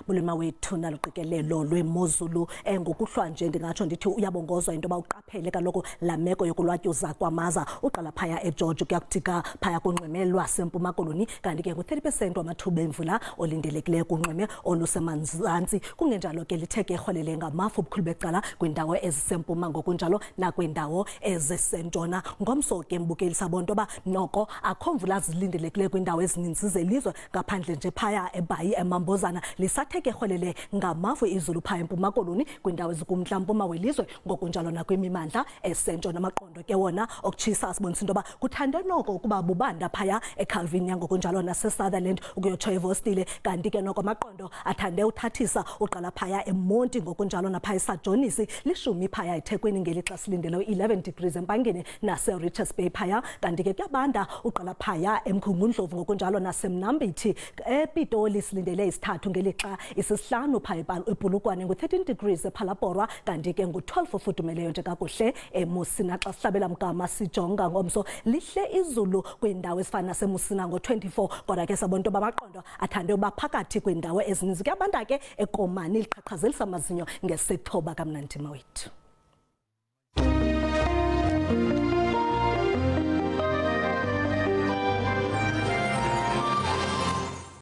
Bulima wethu naluqikelelo lwemozulu ngokuhlwa nje ndingatsho ndithi uyabongozwa into yoba uqaphele kaloku laa meko yokulwatyuza kwamaza uqala phaya eGeorge kuya kuthi phaya kunxweme lwaseMpuma Koloni. Kanti ke ngu-30% wamathuba emvula olindelekileyo kunxweme olusemanzantsi. Kungenjalo ke lithe ke rhwelele ngamafu ubukhulu becala kwiindawo ezisempuma ngokunjalo nakwiindawo ezisentshona. Ngomso ke mbukeli sabona into yoba noko akho mvula zilindelekileyo kwiindawo ezininzi zelizwe ngaphandle nje phaya eBhayi eMambozana. Lisathe ke rhwelele ngamafu izulu phaya eMpuma Koloni kwiindawo ezikumntla mpuma welizwe ngokunjalo nakwimimandla esentshona. Amaqondo ke wona okutshisa asibonisa into yoba kuthande noko ukuba bubanda phaya eCalvinia ngokunjalo naseSutherland ukuyotsho eVostile. Kanti ke noko amaqondo athande uthathisa uqala phaya eMonti ngokunjalo naphaya eSajonisi, 10 phaya eThekwini ngelixa silindele u-11 degrees eMpangeni naseRichards Bay phaya. Kanti ke kuyabanda uqala phaya eMgungundlovu ngokunjalo naseMnambithi. EPitoli silindele 3 ngelixa isi-5 phaya ePolokwane, ngu-13 degrees ePhalaborwa, kanti ke ngu-12 ofudumeleyo nje kakuhle eMusina. Xa sihlabela mgama sijonga ngomso, lihle izulu kwiindawo ezifana naseMusina ngo-24, kodwa ke sabona into yoba amaqondo athande uba phakathi kwiindawo ezininzi. Kuyabanda ke eKomani, liqhaqhazelisa amazinyo nge-9 kamnandi mawethu.